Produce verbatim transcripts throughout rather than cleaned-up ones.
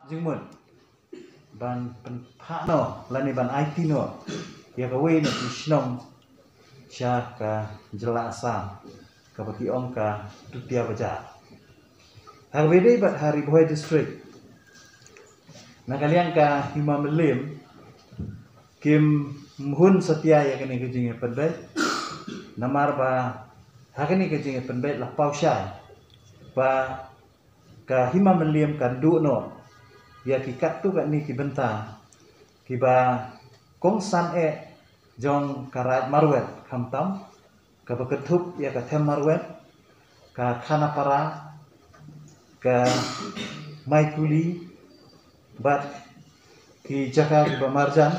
Jingmut ban pynphah noh lane ban aiti noh ïa kawei na ki shnong sha ka jylla Assam, kaba ki ong ka Dutia Bazar. Ha kaba ïadei bad ha Ri Bhoi District, na ka liang ka Hima Mylliem kim hun satia ïa kane ka jingïapynbeit, namar ba ha kane ka jingïapynbeit la paw shai ba ka Hima Mylliem kan duh noh ïa ki katto katne ki bynta kiba kongsan eh jong ka Raid Marwet, khamtam kaba kynthup ïa ka Them Marwet, ka Khanapara, ka Maikuli bad ki jaka kiba marjan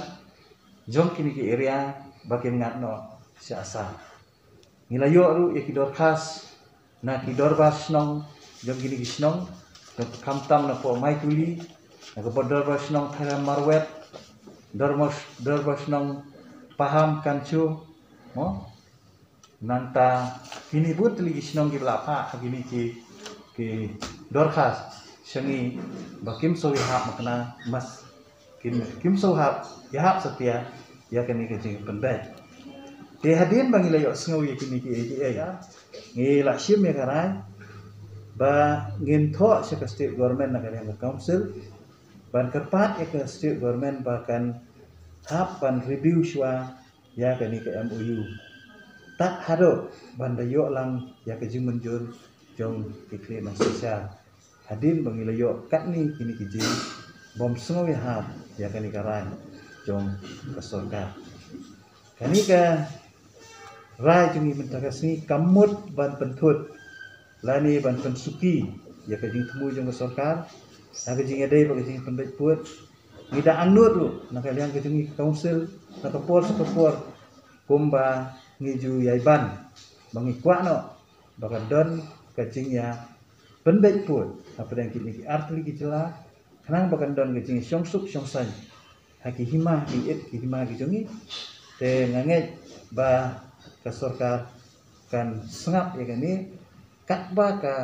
jong kine ki area ba kin ngat noh sha Assam. Ngi la ïoh ruh ïa ki dorkhas na ki dorbar shnong jong kine ki shnong, khamtam na poh Maikuli, na ka dorbar shnong Them Marwet, dorbar, dorbar shnong Paham Kanchu, mo? Nangta kine bun tylli ki shnong kiba la phah ha kine ki, ki dorkhas sha ngi ba kim sngewbha hap makna mas kim, kim sngewbha hap ïahap satia ïa kane ka jingpynbeit. Te hadien ba ngi la ïohsngew ïa kine ki A D A, ngi la shim ïa ka rai ba ngin thoh sha ka state government na ka liang ka council ban kyrpad ïa ka state government ba kan hap ban review shuwa ïa kane ka M O U. Tad haduh ban da ïoh lang ïa ka jingmynjur jong ki khlieh nongsynshar. Hadien ba ngi la ïoh katne kine ki jingbym sngewbha hap ïa kane ka rai jong ka sorkar. Kane ka rai jong ngi mynta ka sngi kam mut ban pynthut lane ban pynsuki ïa ka jingthmu jong ka sorkar ha ka jingïadei bad ka jingpynbeit pud. Ngi da angnud ruh na ka liang ka jong ngi ka council, na ka por sha ka por, kumba ngi ju ïai ban ba ngi kwah noh ba ka don ka jingïapynbeit pud hapdeng kine ki artylli ki jylla, khnang ba kan don ka jingïashong suk shong saiñ ha ki hima ki ïit ki hima ki jong ngi. Te nga ngeit ba ka sorkar kan sngap ïa kane, katba ka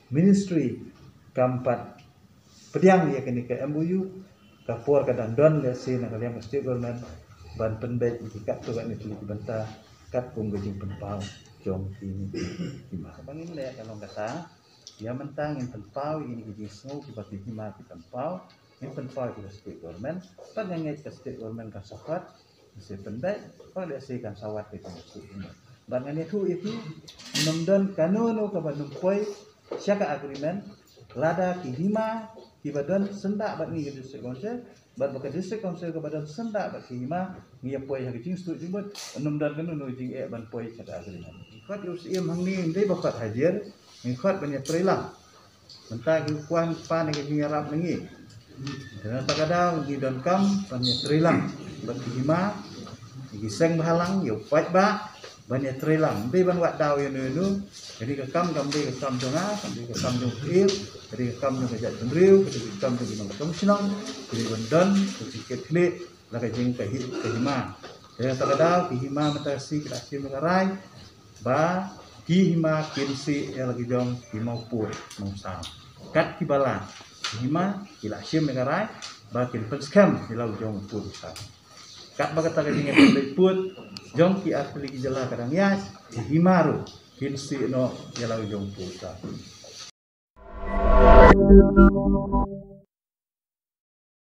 ministry kam pat pdiang ïa kane ka M O U, ka por ka dang don lehse na ka liang ka state government ban pynbeit ïa ki katto katne tylli ki bynta katkum ka jingpynpaw jong kine ki hima. Ba ngin leh ka long kata, ïa mynta ngin pynpaw ïa kine ki jingsngew kiba ki hima ki pynpaw, ngin pynpaw ïa ki state government, bad nga ngeit ka state government kan sa kwah, sa pynbeit, bad lehse kan sa wad ka jingsngew. Bad ngan ïathuh ïa ki, ym don kano kano kaba nym poi sha ka agreement, lada ki hima kiba don syndah bad ngi ka district council, bad ba ka district council kaba don syndah bad ki hima, ngi ïa poi ha ka jingstad jingmut, ym don kano kano jingeh ban poi sha ka agreement. Ngi khot ïa u Syiem hangne, ym dei ba khot hajar, ngi khot ban ïatreilang. Mynta ki kwah pan ïa ka jingïarap na ngi. Te na kata ka daw ngi donkam ban ïatreilang bad ki hima, ki seng bhalang, ïa u paidbah, ban ïatreilang. Ym dei ban wad daw ïa uno uno. Kane ka kam kam dei ka kam jong nga, kam dei ka kam jong u Syiem, ka dei ka kam jong ka jaitbynriew, ka dei ka kam jong ki nongshong shnong, ka dei ban don ka jingkitkhlieh la ka jong ka hi, ka hima. Te na kata ka daw ki hima mynta ka sngi ki la shim ïa ka rai ba ki hima kin sih ïa la ki jong ki mawpud mawsaw. Kat kiba la, ki hima ki la shim ïa ka rai ba kin pynskhem ïa la ki jong pud mawsaw. Katba kata ka jingpynbeit pud jong ki artylli ki jylla ka dang ïaid, ki hima ruh kin sih noh ïa la ki jong pud mawsaw.